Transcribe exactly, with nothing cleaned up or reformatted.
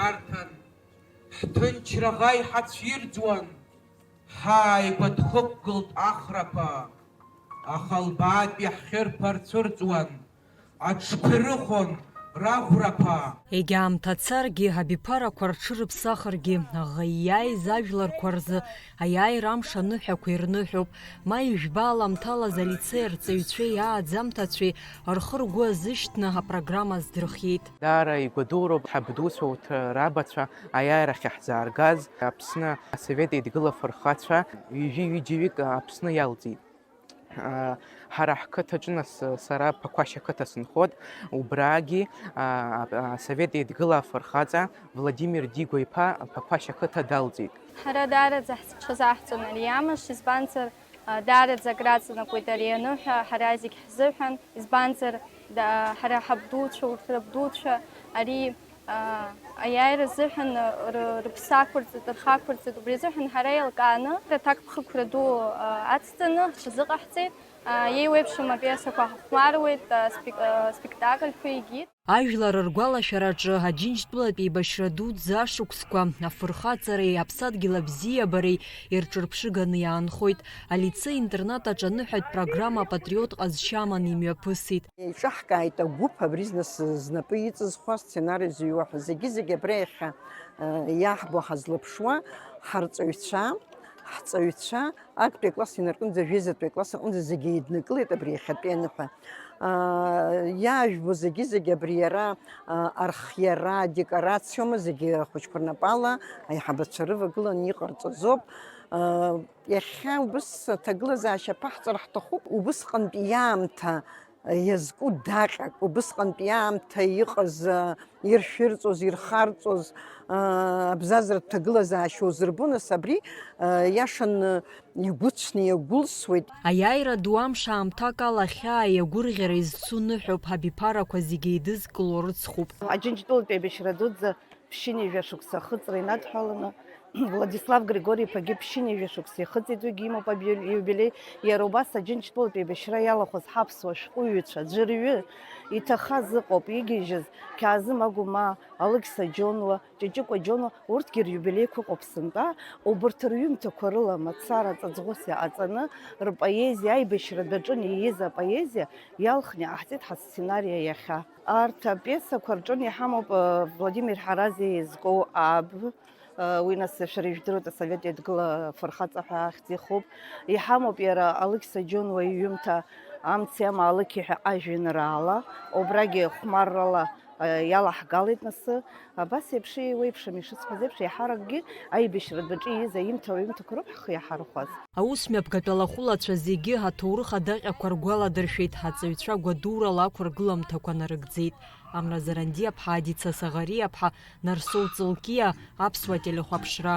Арҭан, ҳҭынчра ӷа иҳацәирӡуан, ҳааигәа дхықәгылт ахрақәа, аха лбаатәи ҳхьырԥар цәырҵуан, аҽқәа ирыхон раӷәрақәа. Егьа аамҭа царгьы, абиԥарақәа рҽырыԥсахыргьы, аӷа ииааиз ажәларқәа рзы аиааира амш аныҳәақәа ирныҳәоуп. Ма ижәба аламҭалаз алицеи арҵаҩцәеи ааӡамҭацәеи рхы-ргәы азышьҭны апрограмма аздырхиеит. Даара игәадуроуп ҳабдуцәа урҭ рабацәа аиааирахь иаҳзааргаз. Аԥсны Асовет Еидгыла афырхацәа ҩажәи ҩыџьаҩык Аԥсны иалҵит. Ҳара ҳқыҭаҿы нас сара Ԥақәашь ақыҭа сынхоит, убрагьы Асовет Еидгыла афырхаҵа Владимир Дигәа-иԥа Ԥақәашь ақыҭа далҵит. Ҳара даараӡа ҳзыԥшыз аҳҵон ари амш, избанзар, даараӡа акраҵанакуеит ари аныҳәа ҳара зегь ҳзыҳәан, избанзар, ҳара ҳабдуцәа, урҭ рабдуцәа ари аиааира азыҳәан рыԥсы ақәырҵеит, рхы ақәырҵеит, убри азыҳәан ҳара еилкааны аҭакԥхықәра ду ацҵаны ҳҽазыҟаҳҵеит. Еиуеиԥшым апиесақәа ҳахәмаруеит, спектакльқәа егьит. Ажәлар ргәалашәараҿы Аџьынџьтәылатә еибашьра дуӡӡа ашықәсқәа афырхаҵареи аԥсадгьыл абзиабареи ирҿырԥшыганы иаанхоит. Алицеи-интернат аҿы аныҳәатә программа апатриот ҟазшьа аманы имҩаԥысит. Еиҿаҳкааит агәыԥ абри зны знапы иҵызхуа, асценарио зыҩуа ҳәа. Зегьы-зегьы абра иахьа, э, иаҳбо ҳазлаԥшуа ҳарҵаҩцәа, ҳҵаҩцәа, актәи акласс инаркынӡа жәеизатәи акласс аҟынӡа зегьы еиднакылеит абри иахьатәи аныҳәа. Э, иаажәбо зегьы-зегьы абри иара, э, архиара, адекорациоума, зегьы ахәыҷқәа рнапала аиҳабацәа рывагыланы иҟарҵаз ауп. Э, Иахьа убыс аҭагылазаашьа аԥаҳҵар ҳҭахуп, убысҟантәи иаамҭа иазку даҟьак, убысҟантәи иаамҭа иҟаз, иршәырҵоз, ирхарҵоз, абзазаратә ҭагылазаашьа узырбо, нас абри, иашаны игәыцәны иагәылсуеит. Аиааира ду амш аамҭак ала ахьаа иагәырӷьара изцу ныҳәоуп, абиԥарақәа зегьы еидызкыло рыцхәуп. Аџьынџьтәылатәи аибашьра дуӡӡа ԥшьынҩажәа шықәса ахыҵра инадҳәаланы, Владислав Григори-иԥагьы ԥшьынҩажәа шықәса ихыҵит, уигьы имоуп аб-, иубилеи. Иара убас Аџьынџьтәылатә еибашьра иалахәыз ҳаԥсуа шәҟәыҩҩцәа, ӡәырҩы, иҭахаз ыҟоуп, игьежьыз, Қьаазым Агәмаа, Алықьса Џьонуа, Ҷыҷыкәа Џьонуа, урҭгьы риубилеиқәа ыҟоуп сынтәа. Убарҭ рҩымҭақәа рыла мацара ҵаҵӷәыс иҟаҵаны, рпоезиа, аибашьра даҿын ииз апоезиа иалхны иҟаҳҵеит ҳасценариа иахьа. Арҭ апиесақәа рҿы иҳамоуп, э, Владимир Ҳаразиа изку Аб, э, уи нас шәара ижәдыруеит, Асовет Еидгыла афырхаҵа ҳәа ахьӡ ихуп. Иҳамоуп иара Алықьса Џьонуа иҩымҭа Амци амаалықьи ҳәа ажәеинраала, убрагьы хәмаррала, э, иалаҳгалеит нас. Абас еиԥш еиуеиԥшым ишысҳәаз еиԥш, еиҳаракгьы аибашьратә аҿы ииз аимҭа-, аҩымҭақәа роуп ҳхы иаҳархәаз. Аусмҩаԥгатә алахәылацәа зегьы аҭоурых адаҟьақәа ргәаладыршәеит, ҳаҵаҩцәа гәадурала ақәыргыламҭақәа нарыгӡеит. Амра Зарандиаԥҳа, Адица Саӷариаԥҳа, Нарсоу Ҵылкиа, Аԥсуа телехәаԥшра.